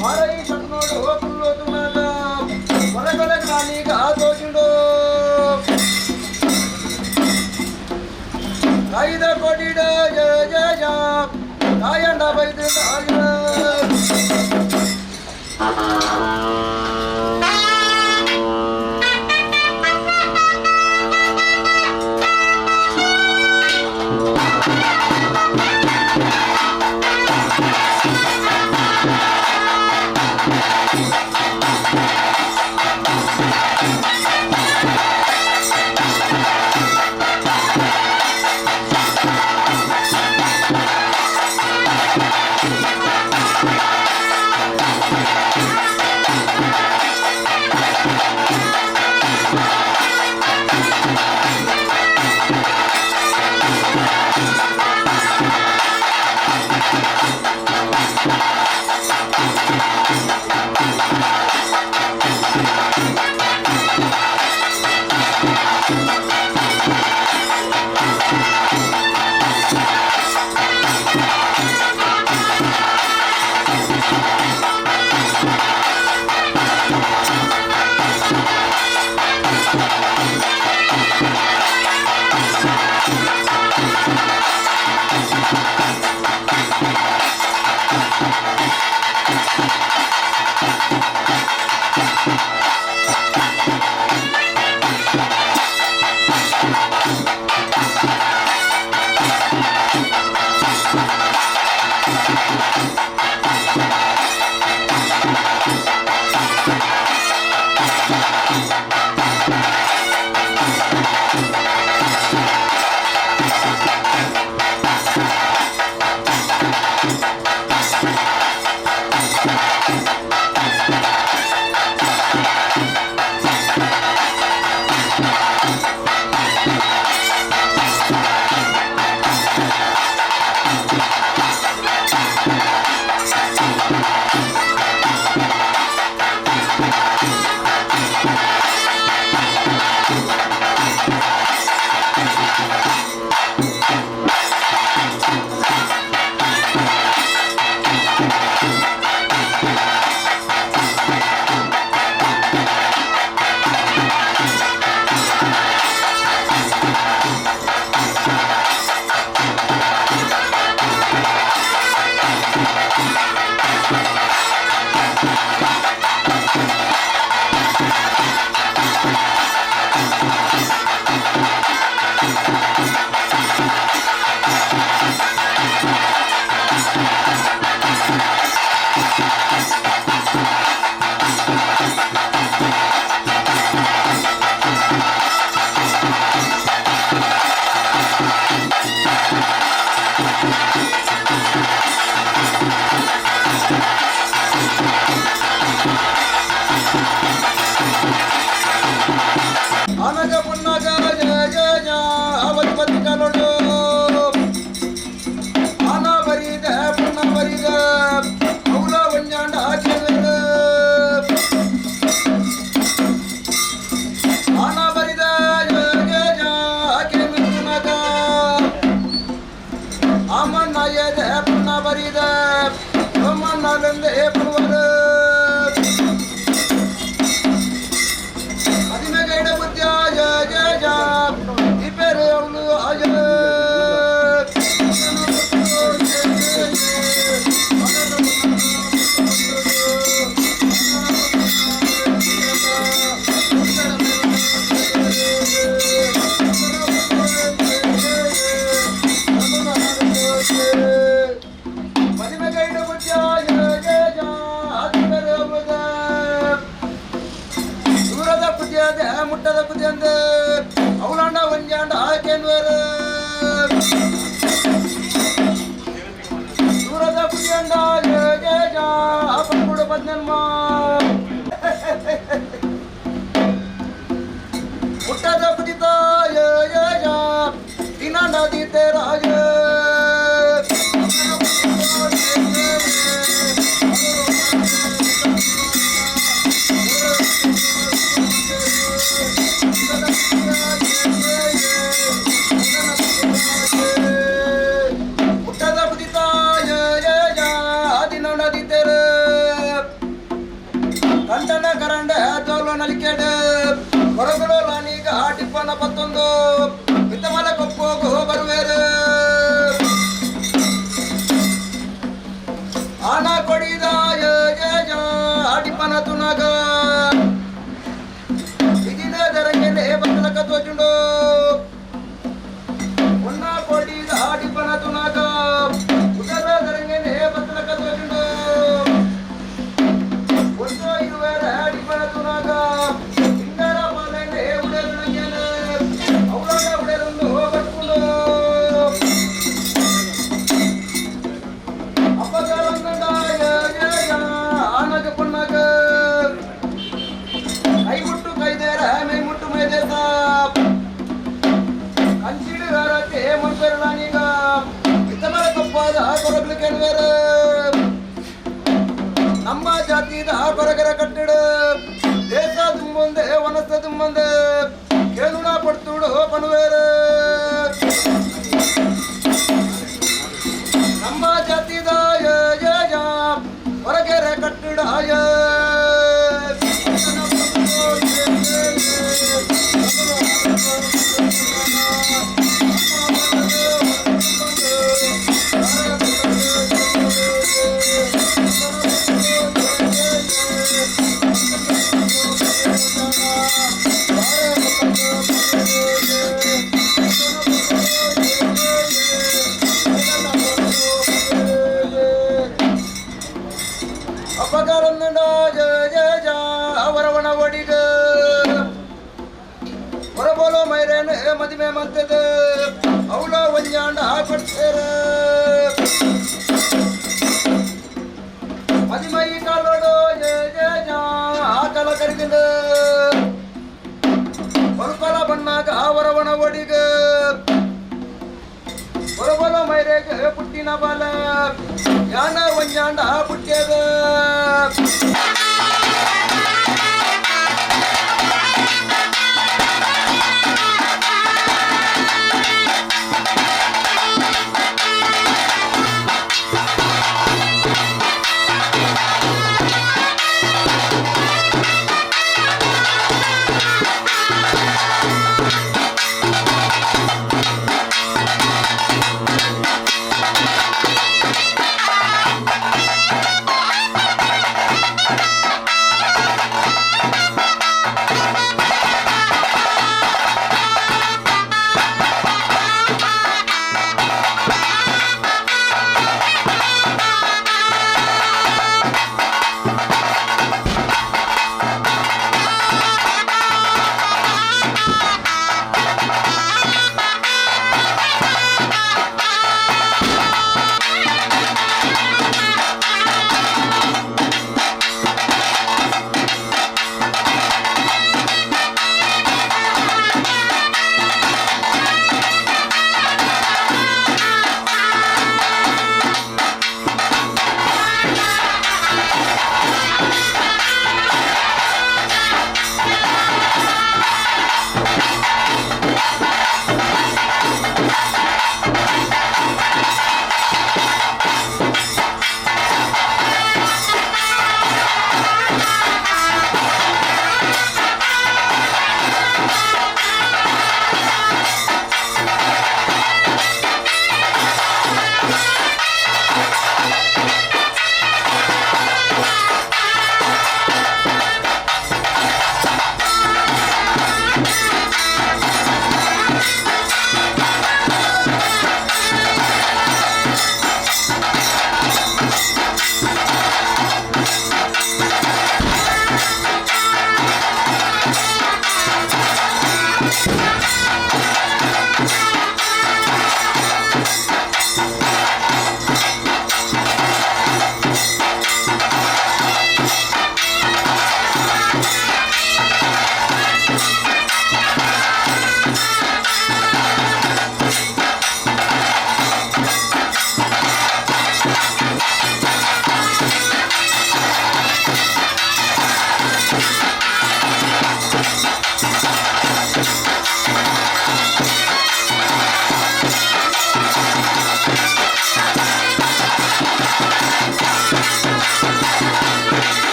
ಮಾರೈ ಸಕ್ನೋಡು full ತುಣಗ ಹೊರಗಡೆ ಕಾಲಿಗ ತೋಜಿಂಡು ಕಾಯ್ದ ಕೊಡಿಡ ಜಯ ಜಯ ಕಾಯಂಡ ಬೈದು ಡಿಪ್ಪನ ತುನಾಗ ಉದರ ದರಂಗನೆ ಬತ್ತಲಕ ತೋಜುಂಡು ಒಂದೋ ಇರುವೆರ ಡಿಪ್ಪನ ತುನಾಗ ಇಂದರ ಪಾಲನೆ ಉಡರು ನಂಗೆನ ಅವಳ ಉಡರೊಂದು ಬಟ್ಕೊಂಡು ಆನಗ ಪೊನ್ನಾಗ ಕೈಮುಟ್ಟು ಕೈದೇರ ಮೈಮುಟ್ಟು ಮೈದೇಸ ಕಂಚಿಡು ಗಾರಕ್ಕೆ ಮನ್ಪೆರಳಾನೀಗ ಇತ್ತಮರ ತಪ್ಪಾದ ಕೊರಗ್ಲು ಕೆಣವೇರ ನಮ್ಮ ಜಾತಿದ ಕೊರಗರ ಕಟ್ಟಡ ದೇಶ ತುಂಬೊಂದೆ ವನಸ ತುಂಬೊಂದೆ ಕೇಳುಣ ಪಡ್ತುಡು ಪನುವೇರ ನಮ್ಮ ಜಾತಿದ ಹೊರಗೆರೆ ಕಟ್ಟಡ. ಅಪಗಾರಂದ ಅವರವಣ ಒಡಿಗ ಹೊರಬೋಲೋ ಮೈರೇನ ಮದಿಮೆ ಮಂತದ ಅವಳ ಒಂಜಾಂಡ ಕೊಡ್ತೇರ ಮದಿಮೈ ಕಾಲೋಡು ಆಕಲ ಕರಿದಿಂದ ಹೊರಕೊಲ ಬಣ್ಣಾಗ ಅವರವಣ ಒಡಿಗ ಹೊರಬೋಲೋ ಮೈರೇಗ ಪುಟ್ಟಿನ ಬಾಲ ಯಾನ ಒಂಜಾಂಡ ಪುಟ್ಟಿಯದ.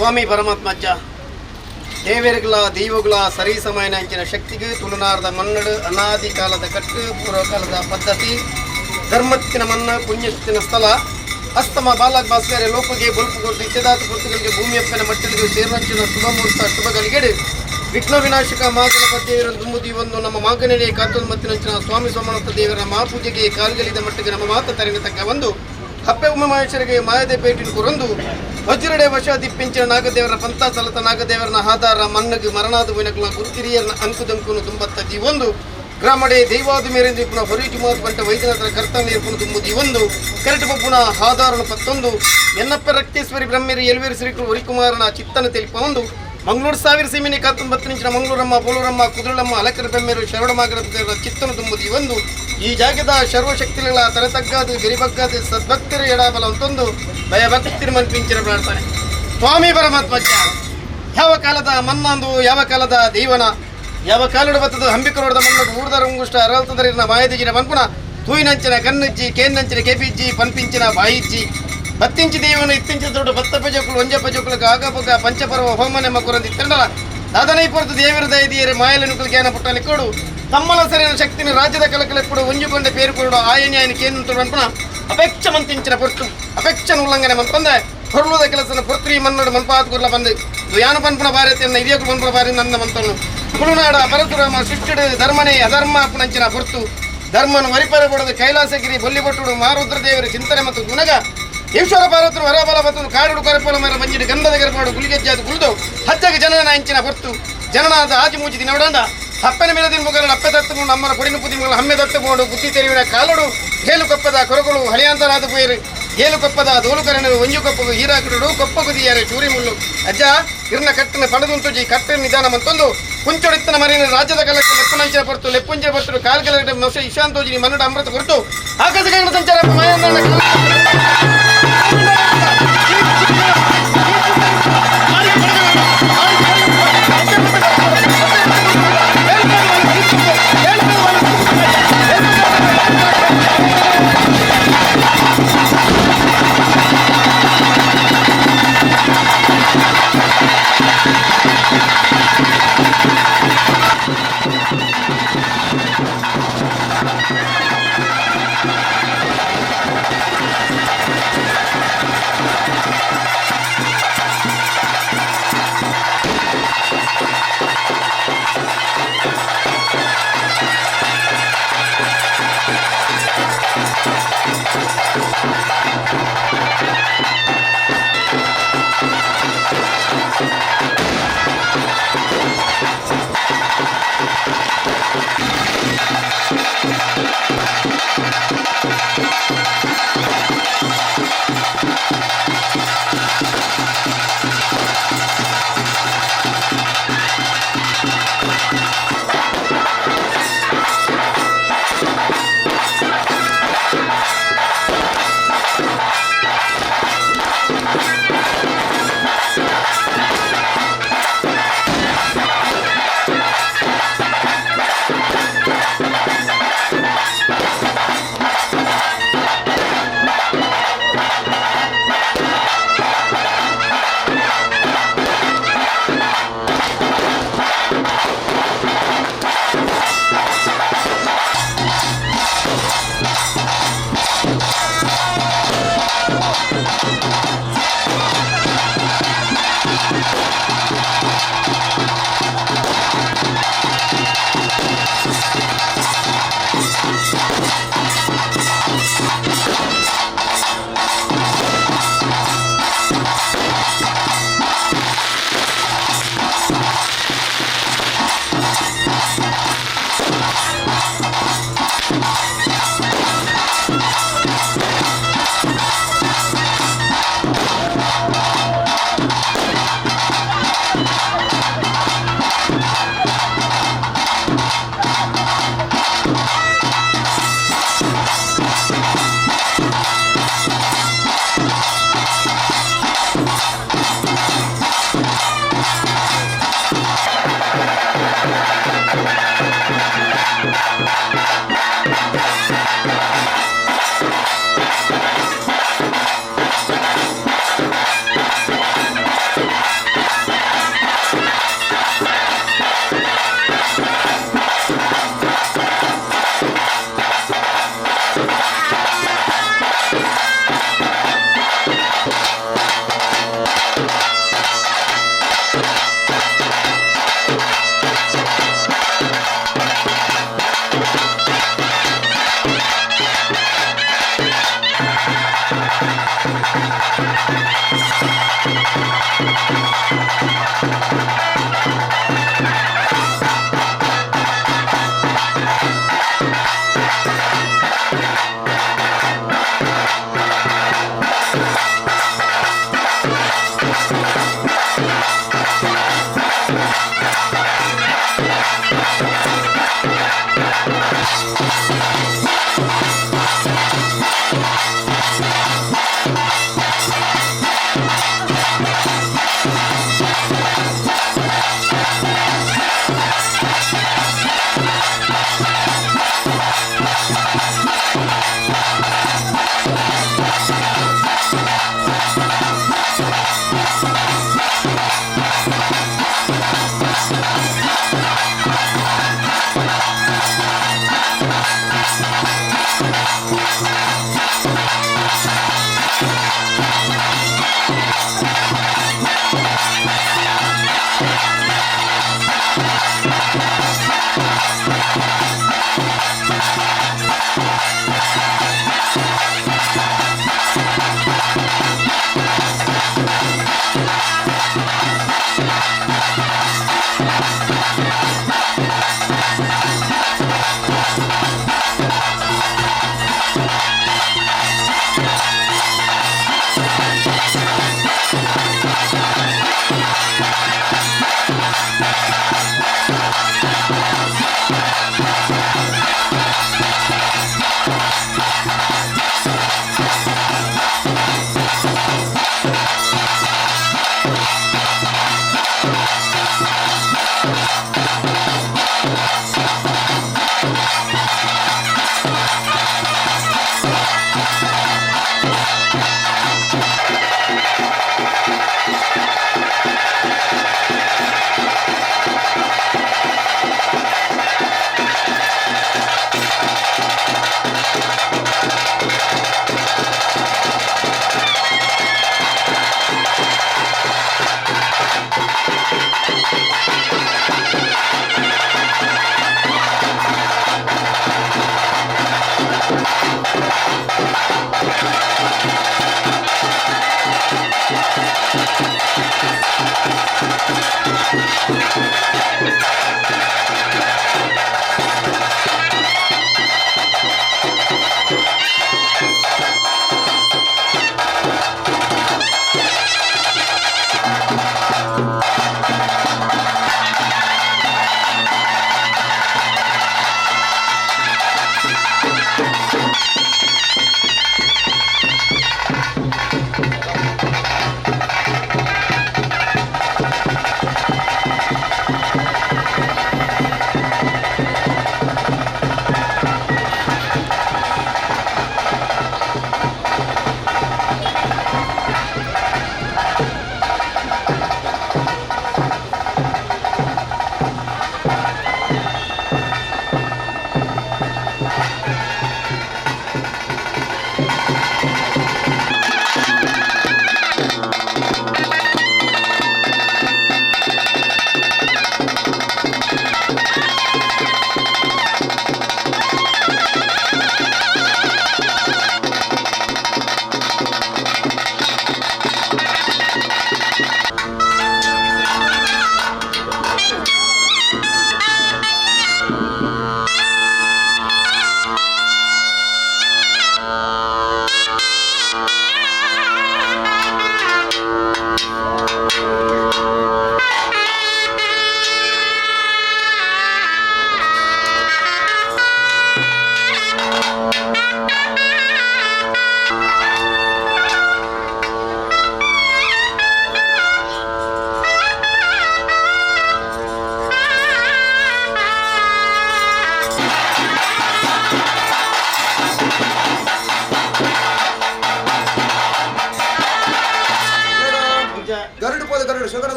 ಸ್ವಾಮಿ ಪರಮಾತ್ಮಜ್ಜ ದೇವೆರ್ಗಳ ದೈವಗಳ ಸರಿ ಸಮಯನ ಶಕ್ತಿಗೆ ತುಳುನಾಡದ ಮನ್ನಡು ಅನಾದಿ ಕಾಲದ ಕಟ್ಟು ಪೂರ್ವಕಾಲದ ಪದ್ಧತಿ ಧರ್ಮತ್ತಿನ ಮನ್ನ ಪುಣ್ಯಶಕ್ತಿನ ಸ್ಥಳ ಅಸ್ತಮ ಬಾಲಕ್ ಭಾಸ್ಕರ ಲೋಕಗೆ ಬೊಲ್ಪು ಕೊಟ್ಟು ಇತ್ಯದಾತ ಪುರ್ತುಗಳಿಗೆ ಭೂಮಿಯಪ್ಪನ ಮಟ್ಟಲಿಗೆ ಸೇರ್ವಂಚಿನ ಶುಭ ಮುಹೂರ್ತ ಶುಭ ವಿಘ್ನ ವಿನಾಶಕ ಮಹಾಗಣಪತಿ ದೇವರ ದುಂಬುದಿ ಒಂದು ನಮ್ಮ ಮಾಗನಡೆ ಕಾತೊಂದು ಮತ್ತಿನಂಚಿನ ಸ್ವಾಮಿ ಸೋಮನಾಥ ದೇವರ ಮಹಾಪೂಜೆಗೆ ಕಾಲ್ಗಲಿದ ಮಟ್ಟಿಗೆ ನಮ್ಮ ಮಾತ ತರಿನ ತಕ್ಕ ಒಂದು ಅಪ್ಪೆ ಉಮಾಮಹೇಶ್ವರಿಗೆ ಮಾಯದೆ ಪೇಟಿನ ಕೊರೊಂದು ವಜ್ರಡೆ ವಶ ದಿಪ್ಪಿಂಚಿನ ನಾಗದೇವರ ಪಂಥ ಸಲತ ನಾಗದೇವರನ ಆಧಾರ ಮನ್ನಗೆ ಮರಣಾದ ವಿನಕಲ ಗುರುಕಿರಿಯರನ ಅಂಕುದಂಕುನು ತುಂಬತ್ತ ಒಂದು ಗ್ರಾಮಡೆ ದೈವಾದು ಮೇರೆಂದು ಇಪ್ಪುನ ಹೊರೀಟಿ ಮಾತು ಬಂಟ ವೈದ್ಯನಾಥರ ಕರ್ತನ ಇರ್ಪುನ ತುಂಬುದು ಒಂದು ಕರಟು ಪಪ್ಪುನ ಆಧಾರನ ಪತ್ತೊಂದು ಎನ್ನಪ್ಪ ರಕ್ತೇಶ್ವರಿ ಬ್ರಹ್ಮೇರಿ ಎಲ್ವೇರಿ ಶ್ರೀಕುಲು ಹರಿಕುಮಾರನ ಚಿತ್ತನ ತಿಳಿಪ ಒಂದು ಮಂಗಳೂರು ಸಾವಿರ ಸೀಮಿನಿ ಕಾತೊಂಬತ್ತು ನಿಂಚಿನ ಮಂಗಳೂರಮ್ಮ ಬೋಲೂರಮ್ಮ ಕುದುರಳಮ್ಮ ಅಲಕರ ಬೆಮ್ಮೇರು ಶರವಣಮಾಗರ ಚಿತ್ತನ ತುಂಬುದು ಈ ಒಂದು ಈ ಜಾಗದ ಸರ್ವಶಕ್ತಿಗಳ ತರತಗ್ಗಾದು ಗಿರಿಬಗ್ಗಾದು ಸದ್ಭಕ್ತರು ಎಡಬಲ ಅಂತೊಂದು ಭಯಭಕ್ತಿರು ಮನ್ಪಿಂಚಿನ ಪ್ರಾರ್ಥನೆ. ಸ್ವಾಮಿ ಪರಮಾತ್ಮ ಯಾವ ಕಾಲದ ಮನ್ನಂದು ಯಾವ ಕಾಲದ ದೈವನ ಯಾವ ಕಾಲುಡ ಬತ್ತದು ಹಂಬಿಕರೋಡದ ಮಣ್ಣು ಊರ್ದರ ಉಂಗುಷ್ಟ ಅರಲ್ತದರಿನ ಮಾಯದಿಜಿನ ಪನ್ಪುನ ತೂಯಿನಂಚಿನ ಕಣ್ಣಜ್ಜಿ ಕೇನ್ನಂಚಿನ ಕೆಪಿಜ್ಜಿ ಪನ್ಪಿಂಚಿನ ಬಾಯಿಜ್ಜಿ ಬತ್ತಿಂಚಿ ದೇವನ ಇತ್ತಿಂಚಿ ದೊಡ್ಡ ಬತ್ತ ಪಜಕುಲು ಒಂಜ ಪಜಕುಲು ಆಗ ಪಂಚಪರ್ವ ಹೋಮನೆಮ್ಮ ಕುರಂದಿ ತಿಂಡಲ ದಾದನೈ ಪೊರ್ತು ದೇವರ ದಯದಿಯರೆ ಮಾಯಲನುಕುಲು ಜ್ಞಾನ ಪುಟ್ಟಲಿ ಕೊಡು ತಮ್ಮಲ ಸರಿನ ಶಕ್ತಿನ ರಾಜ್ಯದ ಕಲಕಲೆಪ್ಪುಡು ಒಂಜುಕೊಂಡ ಪೇರು ಕೊಡು ಆಯನಿ ಆಯನ ಕೇನು ಪನ್ಪುನ ಅಪೇಕ್ಷ ಮಂತಿಂಚಿನ ಪೊರ್ತು ಅಪೇಕ್ಷನ ಉಲ್ಲಂಘನೆ ಮಂತಂದೆ ಹೊರಲುದ ಕೆಲಸನ ಪೊರ್ತ್ರಿ ಮನ್ನಡು ಮನ್ಪಾತ್ ಕುರ್ಲ ಬಂದು ಯಾನು ಪನ್ಪುನ ಭಾರತಿಯನ್ನ ಹಿರಿಯಕು ಪನ್ಪುನ ಬಾರಿ ನನ್ನ ಮಂತನು ತುಳುನಾಡ ಪರಶುರಾಮ ಸೃಷ್ಟಿಡು ಧರ್ಮನೇ ಅಧರ್ಮ ಪುನಂಚಿನ ಪೊರ್ತು ಧರ್ಮನು ವರಿಪರಗೊಡದು ಕೈಲಾಸಗಿರಿ ಬೊಲ್ಲಿಬೊಟ್ಟುಡು ಮಾರುದ್ರ ದೇವರ ಚಿಂತನೆ ಮತ್ತು ಗುಣಗ ಈಶ್ವರ ಪಾರ್ವತರು ವರಬಲ ಬತ್ತನು ಕಾಡುಡು ಕರಪಲ ಮರ ಮಂಜಿಡು ಗಂಧದ ಗರ್ಭಾಡು ಗುಳಿಗೆಜ್ಜಾದು ಗುಳಿದು ಹಚ್ಚಗೆ ಜನನ ಅಂಚಿನ ಹೊರ್ತು ಜನನಾದ ಆಜಿ ಮೂಜಿ ದಿನವಡಂಡ ಅಪ್ಪನ ಮೇಲೆ ದಿನ ಅಪ್ಪೆ ದತ್ತು ನಮ್ಮನ ಪೊಡಿನ ಪುದಿಮಗಳ ಹಮ್ಮೆ ದತ್ತು ಮೋಡು ಬುದ್ಧಿ ತೆರಿವಿನ ಕಾಲಡು ಹೇಲು ಕೊಪ್ಪದ ಕೊರಗಳು ಹಳಿಯಾಂತರಾದ ಪೇರು ಏಲು ಕೊಪ್ಪದ ದೋಲು ಒಂಜು ಕೊಪ್ಪಗು ಹೀರಾಕುಡು ಕೊಪ್ಪ ಕುದಿಯಾರೆ ಚೂರಿ ಮುಳ್ಳು ಅಜ್ಜ ಇರ್ನ ಕಟ್ಟಿನ ಪಡದುಂತುಜಿ ಕಟ್ಟಿನ ನಿಧಾನ ಮಂತೊಂದು ಕುಂಚೊಡಿತ್ತನ ಮರಿನ ರಾಜ್ಯದ ಕಲಕ್ಕೆ ಲೆಪ್ಪುನಂಚಿನ ಪೊರ್ತು ಲೆಪ್ಪುಂಚಿನ ಪೊರ್ತು ಕಾಲ್ಗಲ ನೌಶ ಇಶಾಂತೋಜಿನಿ ಮನ್ನಡ ಅಮೃತ ಕೊರತು ಆಕಾಶ ಗಗನ ಸಂಚಾರ ಮಾಯಂದಣ್ಣ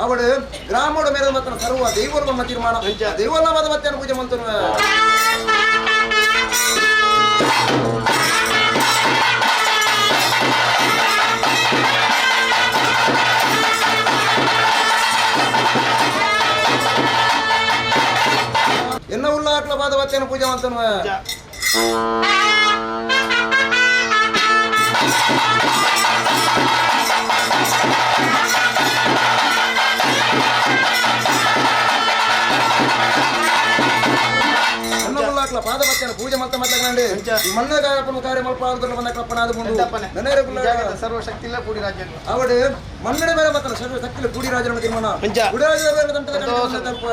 ಅವಳು ಗ್ರಾಮೋಡ ಮೇಲೆ ಮಾತ್ರ ಸರ್ವ ದೈವೋರ್ವ ತೀರ್ಮಾನ ದೈವೋರ್ವದ ಮತ್ತೆ ಪೂಜೆ ಮಂತ್ರ ಬತ್ತಿನ ಪೂಜೆ ಮಾಡ್ತಾನೆ. ಅನ್ನಗುಲ್ಲಾಕ್ಲ ಪಾದ ಬತ್ತಿನ ಪೂಜೆ ಮಾಡ್ತಾ ಮಾತಾಡ್ಕಂಡು ಈ ಮಣ್ಣ ಗಾಯಪನ ಕಾರ್ಯ ಮಲ್ಪ ಆದುಕೊಂಡು ಬಂದ ಕಪ್ಪನಾದ ಮುಂಡು ಎಂತಪ್ಪನೆ? ನನೇರ ಈ ಜಾಗದ ಸರ್ವಶಕ್ತಿಲ್ಲ ಕೂಡಿ ರಾಜ್ಯ ಅವಡು ಮನ್ನಡ ಮೇಲೆ ಮಾತ್ರ ಸರ್ವ ಶಕ್ತಿಲ ಕೂಡಿ ರಾಜನ ತೀರ್ಮಾನ ಅಂಚ. ಗುಡಿರಾಜನ ಮೇಲೆ ತಂಟದ ಸಂತೋಷ. ಕಡೆ ತಲುಪ.